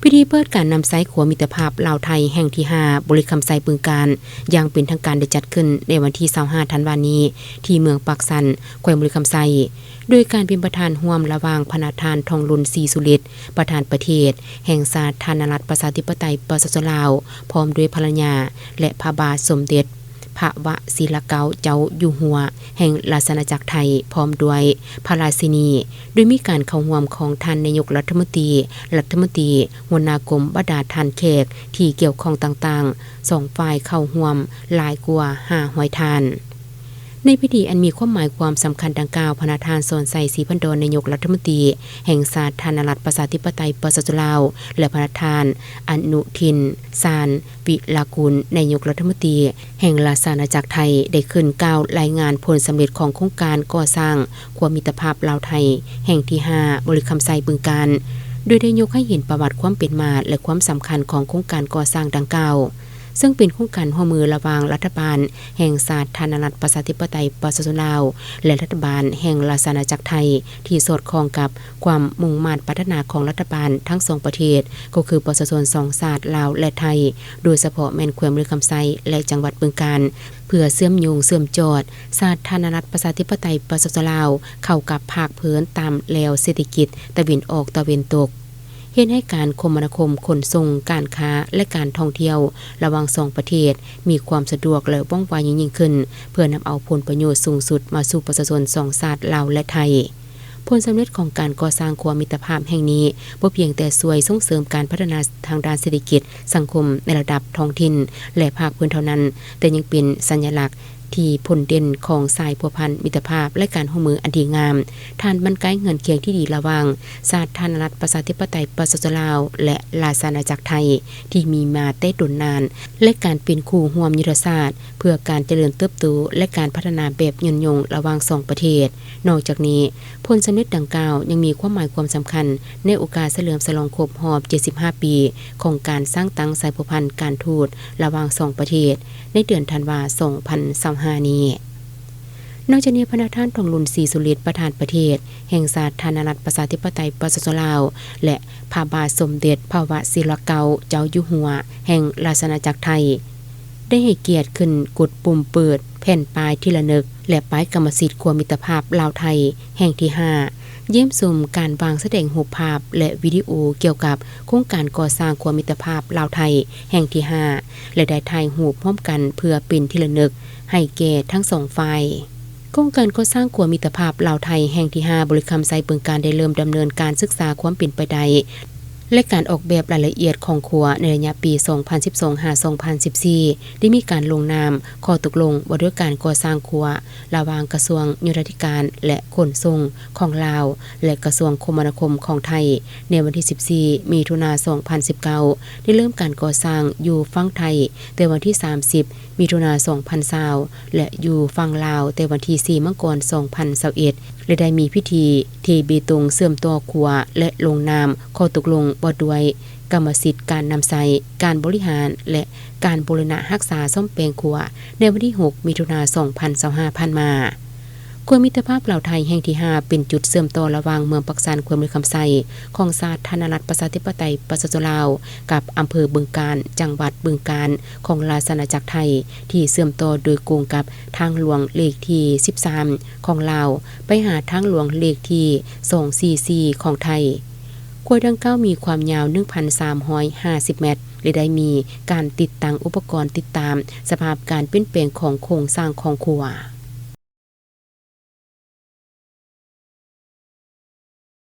ພິທີເປີດການນຳໃຊ້ຂົວມິດຕະພາບລາວ-ໄທແຫ່ງທີຫ້າ ບໍລິຄຳໄຊ ບຶງການ ຢ່າງເປັນທາງການໄດ້ຈັດຂຶ້ນໃນວັນທີຊາວຫ້າ ທັນວານີ້ ທີ່ເມືອງປາກຊັນ ແຂວງບໍລິຄຳໄຊ ໂດຍການເປັນປະທານຮ່ວມລະຫວ່າງພະນະທ່ານ ທອງລຸນ ສີສຸລິດ ປະທານປະເທດແຫ່ງສາທາລະນະລັດ ປະຊາທິປະໄຕ ປະຊາຊົນລາວ ພ້ອມດ້ວຍພັນລະຍາ ແລະ ພະບາດສົມເດັດ ພະວະຊິລະເກົາເຈົ້າຢູ່ຫົວແຫ່ງລາຊະອານາຈັກໄທ ພ້ອມດ້ວຍພະລາຊິນີ ໂດຍມີການເຂົ້າຮ່ວມຂອງທ່ານນາຍົກລັດຖະມົນຕີ, ລັດຖະມົນຕີ, ຫົວໜ້າກົມ, ບັນດາທ່ານແຂກທີ່ກ່ຽວຂ້ອງຕ່າງໆ, ສອງຝ່າຍເຂົ້າຮ່ວມຫຼາຍກວ່າຫ້າຮ້ອຍທ່ານ. ໃນພິທີອັນມີຄວາມໝາຍຄວາມສຳຄັນດັ່ງກ່າວ, ພະນະທ່ານ ສອນໄຊ ສີພັນດອນ ນາຍົກລັດຖະມົນຕີແຫ່ງສາທາລະນະລັດ ປະຊາທິປະໄຕ ປະຊາຊົນລາວ ແລະ ພະນະທ່ານ ອະນຸທິນ ຊານ ວິລາກຸນ ນາຍົກລັດຖະມົນຕີແຫ່ງລາຊະອານາຈັກໄທ ໄດ້ຂຶ້ນກ່າວລາຍງານຜົນສຳເລັດຂອງໂຄງການກໍ່ສ້າງຂົວມິດຕະພາບລາວ-ໄທແຫ່ງທີຫ້າ ບໍລິຄຳໄຊ ບຶງການ ໂດຍໄດ້ຍົກໃຫ້ເຫັນປະຫວັດຄວາມເປັນມາ ແລະ ຄວາມສຳຄັນຂອງໂຄງການກໍ່ສ້າງດັ່ງກ່າວ, ເຊິ່ງເປັນໂຄງການຮ່ວມມືລະຫວ່າງລັດຖະບານແຫ່ງສາທາລະນະລັດ ປະຊາທິປະໄຕ ປະຊາຊົນລາວ ແລະ ລັດຖະບານແຫ່ງລາຊະອານາຈັກໄທ ທີ່ສອດຄ່ອງກັບຄວາມມຸ່ງມາດປາດຖະໜາຂອງລັດຖະບານທັງສອງປະເທດ, ກໍຄືປະຊາຊົນສອງຊາດ ລາວ ແລະ ໄທ, ໂດຍສະເພາະແມ່ນແຂວງບໍລິຄຳໄຊ ແລະ ຈັງຫວັດບຶງການ, ເພື່ອເຊື່ອມໂຍງເຊື່ອມຈອດສາທາລະນະລັດ ປະຊາທິປະໄຕ ປະຊາຊົນລາວ ເຂົ້າກັບພາກພື້ນຕາມແລວເສດຖະກິດຕາເວັນອອກຕາເວັນຕົກ, ເຮັດໃຫ້ການຄົມມະນາຄົມ, ຂົນສົ່ງ, ການຄ້າ ແລະ ການທ່ອງທ່ຽວລະຫວ່າງສອງປະເທດ ມີຄວາມສະດວກ ແລະ ວ່ອງໄວຍິ່ງໆຂຶ້ນ, ເພື່ອນຳເອົາຜົນປະໂຫຍດສູງສຸດມາສູ່ປະຊາຊົນສອງຊາດ ລາວ ແລະ ໄທ. ຜົນສຳເລັດຂອງການກໍ່ສ້າງຂົວມິດຕະພາບແຫ່ງນີ້ ບໍ່ພຽງແຕ່ຊ່ວຍສົ່ງເສີມການພັດທະນາທາງດ້ານເສດຖະກິດ, ສັງຄົມໃນລະດັບທ້ອງຖິ່ນ ແລະ ພາກພື້ນເທົ່ານັ້ນ, ແຕ່ຍັງເປັນສັນຍະລັກທີ່ພົ້ນເດັ່ນຂອງສາຍພົວພັນມິດຕະພາບ ແລະ ການຮ່ວມມືອັນດີງາມ, ທາດບັ້ນກາຍເຮືອນຄຽງທີ່ດີລະຫວ່າງສາທາລະນະລັດ ປະຊາທິປະໄຕ ປະຊາຊົນລາວ ແລະ ລາຊະອານາຈັກໄທ ທີ່ມີມາແຕ່ດົນນານ ແລະ ການເປັນຄູ່ຮ່ວມຍຸດທະສາດເພື່ອການຈະເລີນເຕີບໂຕ ແລະ ການພັດທະນາແບບຍືນຍົງລະຫວ່າງສອງປະເທດ. ນອກຈາກນີ້, ຜົນສຳເລັດດັ່ງກ່າວຍັງມີຄວາມໝາຍຄວາມສຳຄັນໃນໂອກາດສະເຫຼີມສະຫຼອງຄົບຮອບເຈັດສິບຫ້າປີຂອງການສ້າງຕັ້ງສາຍພົວພັນການທູດລະຫວ່າງສອງປະເທດ ໃນເດືອນທັນວາ ສອງພັນຊາວຫ້ານີ້. ນອກຈາກນີ້, ພະນະທ່ານ ທອງລຸນ ສີສຸລິດ ປະທານປະເທດແຫ່ງສາທາລະນະລັດ ປະຊາທິປະໄຕ ປະຊາຊົນລາວ ແລະ ພະບາດສົມເດັດ ພະວະຊິລະເກົາເຈົ້າຢູ່ຫົວແຫ່ງລາຊະອານາຈັກໄທ ໄດ້ໃຫ້ກຽດຂຶ້ນກົດປຸ່ມເປີດແຜ່ນປ້າຍທີ່ລະນຶກ ແລະ ປ້າຍກຳມະສິດຂົວມິດຕະພາບລາວ-ໄທແຫ່ງທີຫ້າ, ຢ້ຽມຊົມການວາງສະແດງຮູບພາບ ແລະ ວິດີໂອກ່ຽວກັບໂຄງການກໍ່ສ້າງຂົວມິດຕະພາບລາວ-ໄທແຫ່ງທີຫ້າ ແລະ ໄດ້ຖ່າຍຮູບຮ່ວມກັນເພື່ອເປັນທີ່ລະນຶກໃຫ້ແກ່ທັງສອງຝ່າຍ. ໂຄງການກໍ່ສ້າງຂົວມິດຕະພາບລາວ-ໄທແຫ່ງທີຫ້າ ບໍລິຄຳໄຊ ບຶງການ ໄດ້ເລີ່ມດຳເນີນການສຶກສາຄວາມເປັນໄປໄດ້ ແລະ ການອອກແບບລາຍລະອຽດຂອງຂົວໃນໄລຍະປີສອງພັນສິບສອງ ຫາ ສອງພັນສິບສີ່ ໄດ້ມີການລົງນາມຂໍ້ຕົກລົງວ່າດ້ວຍການກໍ່ສ້າງຂົວ ລະຫວ່າງກະຊວງໂຍທາທິການ ແລະ ຂົນສົ່ງຂອງລາວ ແລະ ກະຊວງຄົມມະນາຄົມຂອງໄທ ໃນວັນທີສິບສີ່ ມິຖຸນາ ສອງພັນສິບເກົ້າ ໄດ້ເລີ່ມການກໍ່ສ້າງຢູ່ຝັ່ງໄທ ແຕ່ວັນທີສາມສິບ ມິຖຸນາ ສອງພັນຊາວ ແລະ ຢູ່ຝັ່ງລາວແຕ່ວັນທີສີ່ ມັງກອນ ສອງພັນຊາວເອັດ ແລະ ໄດ້ມີພິທີເທເບຕົງເຊື່ອມຕໍ່ຂົວ ແລະ ລົງນາມຂໍ້ຕົກລົງວ່າດ້ວຍກຳມະສິດການນຳໃຊ້, ການບໍລິຫານ ແລະ ການບູລະນະຮັກສາສ້ອມແປງຂົວ ໃນວັນທີຫົກ ມິຖຸນາ ສອງພັນຊາວຫ້າ ຜ່ານມາ. ຂົວມິດຕະພາບລາວ-ໄທແຫ່ງທີຫ້າ ເປັນຈຸດເຊື່ອມຕໍ່ລະຫວ່າງເມືອງປາກຊັນ ແຂວງບໍລິຄຳໄຊ ຂອງສາທາລະນະລັດ ປະຊາທິປະໄຕ ປະຊາຊົນລາວ ກັບອຳເພີບຶງການ ຈັງຫວັດບຶງການ ຂອງລາຊະອານາຈັກໄທ ທີ່ເຊື່ອມຕໍ່ໂດຍກົງກັບທາງຫຼວງເລກທີສິບສາມຂອງລາວ ໄປຫາທາງຫຼວງເລກທີສອງສີ່ສີ່ຂອງໄທ. ຂົວດັ່ງກ່າວມີຄວາມຍາວໜຶ່ງພັນສາມຮ້ອຍຫ້າສິບແມັດ ແລະ ໄດ້ມີການຕິດຕັ້ງອຸປະກອນຕິດຕາມສະພາບການປ່ຽນແປງຂອງໂຄງສ້າງຂອງຂົວ.